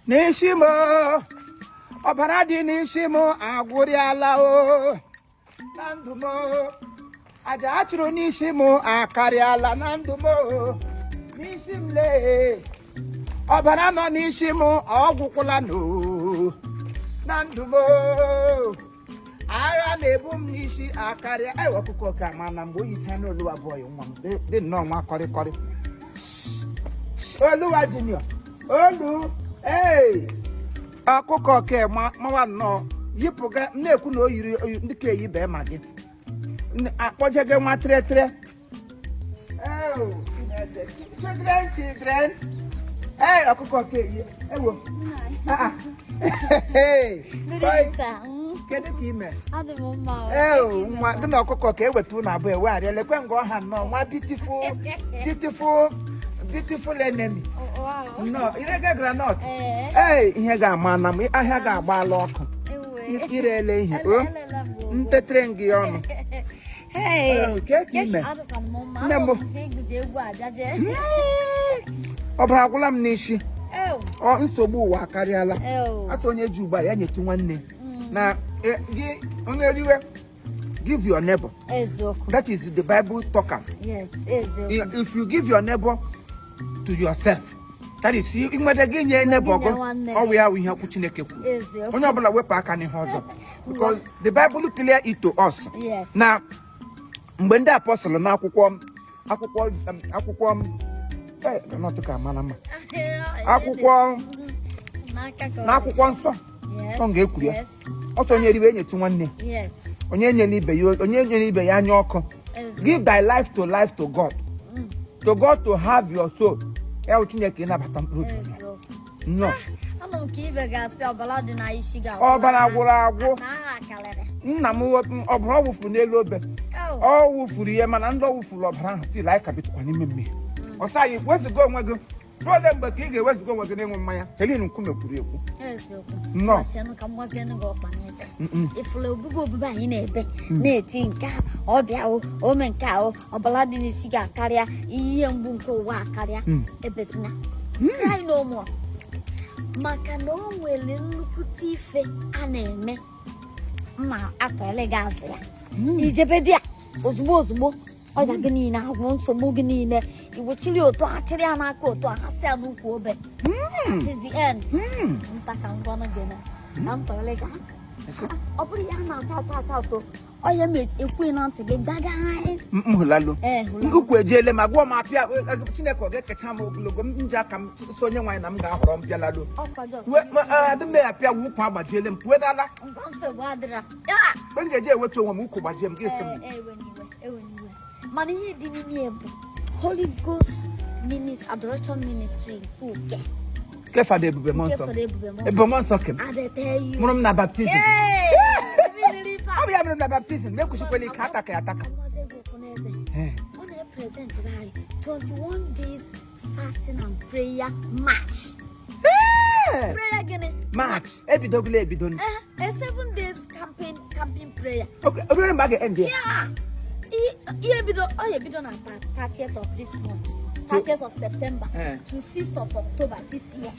N'isi m, ọbara dị n'isi m agwụrịala o. Na ndụ m, aja a chụrụ n'isi m akarịala. Na ndụ m, n'isi m lee, ọbara nọ n'isi m ọgwụkwụla no. Na ndụ m, agha na-ebu m n'isi akarịa. Ewe, ọkụkọ ka ma na mgbe o yicha n'Oluwa boy nwa m dị nnọọ nwa kọrịkọrị. Oluwa Junior, olu ee, ọkụkọ ke mawa nnọọ yipụga m na-ekwu na o yiri ndị ka eyibe ma gị akpọjege nwa tịrịtịrị. Oh, Chineke. Children, children. Ee, ọkụkọ ke eyi ewo. Ah, ah. Hey, Good boy, evening, sir. Kedu ka ime? Adị m mma o. Ee, nwa gị na ọkụkọ ka eweta unu abụọ ewegharịa. Lekwe nga ọha nnọọ nwa beautiful, beautiful, beautiful enemy. Oh, wow. Nnọọ irege groundnut. Ee. Ee, ihe ga-ama na m ahịa ga-agbaala ọkụ. Ewe. Irele ihe o. Elela m gbogbo. Ntetere gị ọnụ. Hey. Ee, kee ka ime? Adịkwa m mma. Nne m. Anọ m ka iguje egwu abịa jee. Ọbara agwụla m n'isi. Ew. Ọ nsogbu ụwa akarịala. Ew. Asị onye ji ugbu a ya nyetụ nwanne na gị onye riwe, give your neighbor. Eziokwu. That is the Bible talker. Yes, eziokwu. If you give your neighbor to yourself, that is inweta gị nye neighbor gị. Nye nwanne. Ọ wụ ya wụ ihe okwu Chineke kwuru. Eziokwu. Onye ọbụla wepụ aka n'ihe ọjọọ, because the Bible clear it to us na mgbe ndị apọstụl n'akwụkwọ akwụkwọ nọtụ ka mara mma akwụkwọ N'aka ka ọ dị. N'akwụkwọ nsọ Yes. ọ ga-ekwuru ya. Ọsọ onye riwe enyetụ nwanne. Onye nyere ibe ya, onye nyere ibe ya anya ọkụ. Eziokwu. Give thy life to life to God, to God to have your soul. Ya wụ Chineke ịnabata mkpụrụ obi ya. Eziokwu. Nnọọ. Anọ m ka ibe ga-asị ọbara dị na isi ga Ọbara gwụrụ agwụ. Na agha karịrị. Nna m ọbara ọ wụfuru n'elu obe. Ew. Ọ wụfuru ihe, mana ndị ọ wụfuru ọbara ahụ still anyị ka bitụkwa n'ime mmehie. Ọsọ anyị wezụga onwe gị ruo ole mgbe ka ị ga-ewezuga onwe gị n'ịṅụ mmanya? Helen Nkume kwuru ekwu. Eziokwu. Nnọọ. Gbazienụ ka m gbazienụ gị ọkpa n'eze. Mm-mm. Ifuru obube obube anyị na-ebe na-eti nke a, ọbịa o ome nke a o, ọbara dị n'isi ga-akarịa, ihe mgbu nke ụwa akarịa. Ebezina, cry no more, maka na o nwere nnukwute ife a na-eme mma atọele gị azụ ya. Ijebe di ya ozugbo ozugbo, ọrịa gị niile agwụ, nsogbu gị niile iwechiri otu achịrị ya n'aka, otu a hasị ya n'ukwu obe. That is the end. Nta ka ngwanụ gị na ka m tọrọ gị azụ. Ọ bụrụ ya na-acha ụtọ acha ụtọ, ọ ya ma ekwughị na ntị gị gaga. M hụlalụ. Ee, hụla. Ukwu ejiele ma gụọ m apịa. Chineke ọ ga-ekecha m ogologo m nji aka m so onye nwaanyị na m ga-ahọrọ m bịalalụ. Ọkwa just adị m apịa wu ukwu agbajiele m kwuedala. Ngwa, nsogbu adịra ya. Mgbe m ga-eji ewetu onwe m, ukwu gbajie m, gị sị m. Ee, ewe n'iwe, ewe n'iwe, mana ihe dị n'ime ya bụ Holy Ghost Adoration Ministry nke uke. Nke Fada Ebube Mmụọ Nke Nsọ. Fada Ebube Mmụọ Nsọ. Ebube Mmụọ Nsọ kem I dey tell you. mụrụ m na baptism. Hey, ebidoro ife a. Ọ bụ ya mere m na baptism na-ekwuchikwela ike ataka ya ataka. Amazi egwu okwu n'eze. Ee. Ọ na-epresent anyị 21 days fasting and prayer march. Ee. Prayer gịnị? March ebidogula ebido. Eh, a 7 days camping prayer. Okay, obere mgbe a ga-end ya? Yeah. Ihe bido, ọ ya ebido na 30th of this month, 30th of September Eh. to 6th of October this year.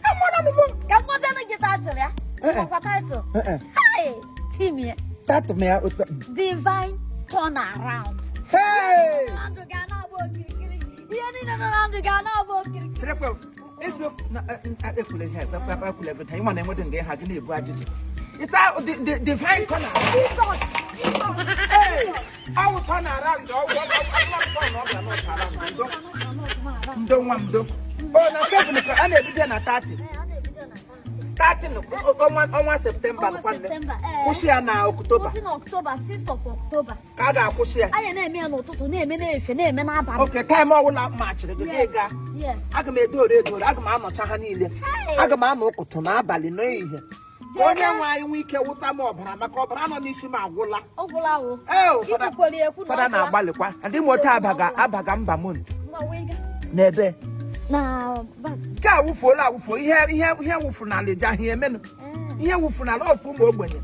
Amụọla m mụ. Ka mgbazienụ gị title ya. Eh, eh. Ọkwa title. Eh, eh. Hey, team ya. Tatụ m ya ụtọ. Divine turnaround. Hey! Na ndụ ga na-agba okirikiri. Ihe niile nọ na ndụ ga na-agba okirikiri. Cherekwa, eziokwu na ekwule ihe ekwule ego taa ịma na enwedị nga ịha gị na-ebu ajụjụ. It's a the divine corner. Jesus, Jesus. Hey! Ọwụ turn around, ọwụ ọwụ ọwụ ọ bịa n'ụta around. Ndo, ndo nwa m ndo. O na seven ka a na-ebido na 30. Ee, a na-ebido na 30. 30 ọnwa Septemba. Ọnwa Nwanne. Septemba, ee. Kwụsị ya na Oktoba. Kwụsị na October, 6th of October. Ka a ga-akwụsị ya. Anyị na-eme ya n'ụtụtụ, na-eme n'efe, na-eme n'abalị. Okay, time ọbụla machiri gị gị gaa. Yes. Aga m edore edore, aga m anọcha ha niile. Hey! Aga m anọ ụkụtụ n'abalị n'ehihie. Ka onye nwe anyị nwee ike wụsa m ọbara, maka ọbara nọ n'isi m agwụla. Ọ gwụla o. Ee, o, fada. Ikwukwere ekwu na Fada ọ gwụla. na-agbalịkwa ndị m otu abaga abaga mba mont. Ngwa, wee gaa. N'ebe Na back. Nke a wụfuola awụfuo, ihe wụfuru n'ala eji ahịa emenụ. Ee. Ihe wụfuru n'ala ofu ụmụ ogbenye,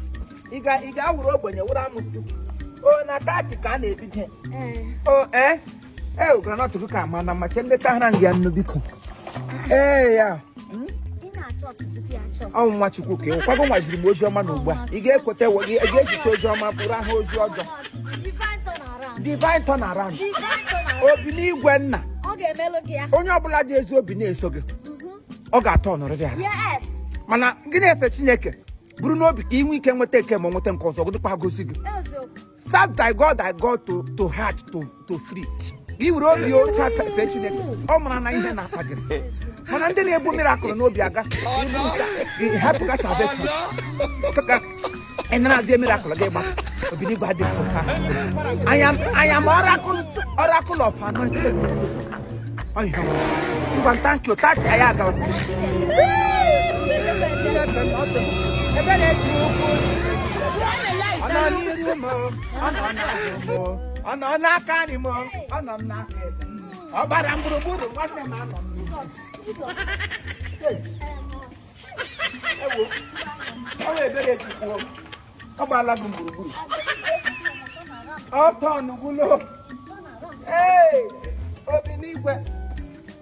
ị ga-awụrụ ogbenye wụrụ amụsụ o na 30 ka a na-ebido. Ee. O ee, groundnut gị ka ama na mmache ndị tahara gị ya nnu, biko. Ee ya. Ị na-achọ Short zikwa ya short. Ọ nwa Chukwu ka ịwụ. Kwago nwaziri m ozi ọma na ugbu a ị ga-ekweta, ị ga-ejite ozi ọma bụrụ aha ozi ọjọọ. Divine turnaround. Divine turnaround. Divine turnaround. Obi n'igwe nna. Ọ ga-emelụ gị ya. Onye ọbụla dị ezi obi na-eso gị, ọ ga-atọ ọnọrịrị ala. Mana gị na-efe Chineke bụrụ n'obi ka ị nwee ike nweta nke ma nweta nke ọzọ, gụdịkwa gosi gị. Eziokwu. Serve thy God, thy God to heart to free. Gị were obi ocha fee Chineke, ọ mara na ihe na-akpa gị. Mana ndị na-ebu miracle n'obi aga ibu nke a, gị hapụga salvation. Sị ka ị narazie miracle gị gbasa obinigwe adịghị ụta. I am oracle of anointed. Ọhịa ngwa, thank you, tati anyị agawa. Chineke m, ọ sị m, ebere Chukwu ọ nọ n'iru m, ọ nọ n'azụ m, ọ nọ n'aka nri m, ọ nọ m n'aka ekpe m. Ọ gbara m gburugburu, nwanne m, anọ m n'ụzọ. Hey, ewo, ọ bụ ebere Chukwu, ọ gbaala gị gburugburu, ọ tọnugwulo. Ee, obi n'igwe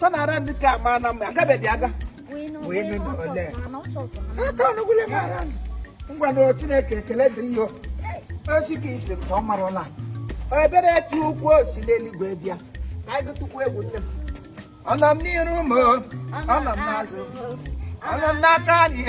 tọnara ndị ka ama na mgbe agabeghị aga. Wee nụ na ole. Atọnugwule m ara. Ngwa na Chineke, ekele dịrị ya. Osi ka isiri m ka ọ marụla ebere Chukwu o si n'eluigwe bịa. Ka anyị gụtụkwu egwu, nne m. Ọ nọ m n'iru m, ọ nọ m n'azụ, ọ nọ m n'aka anyị.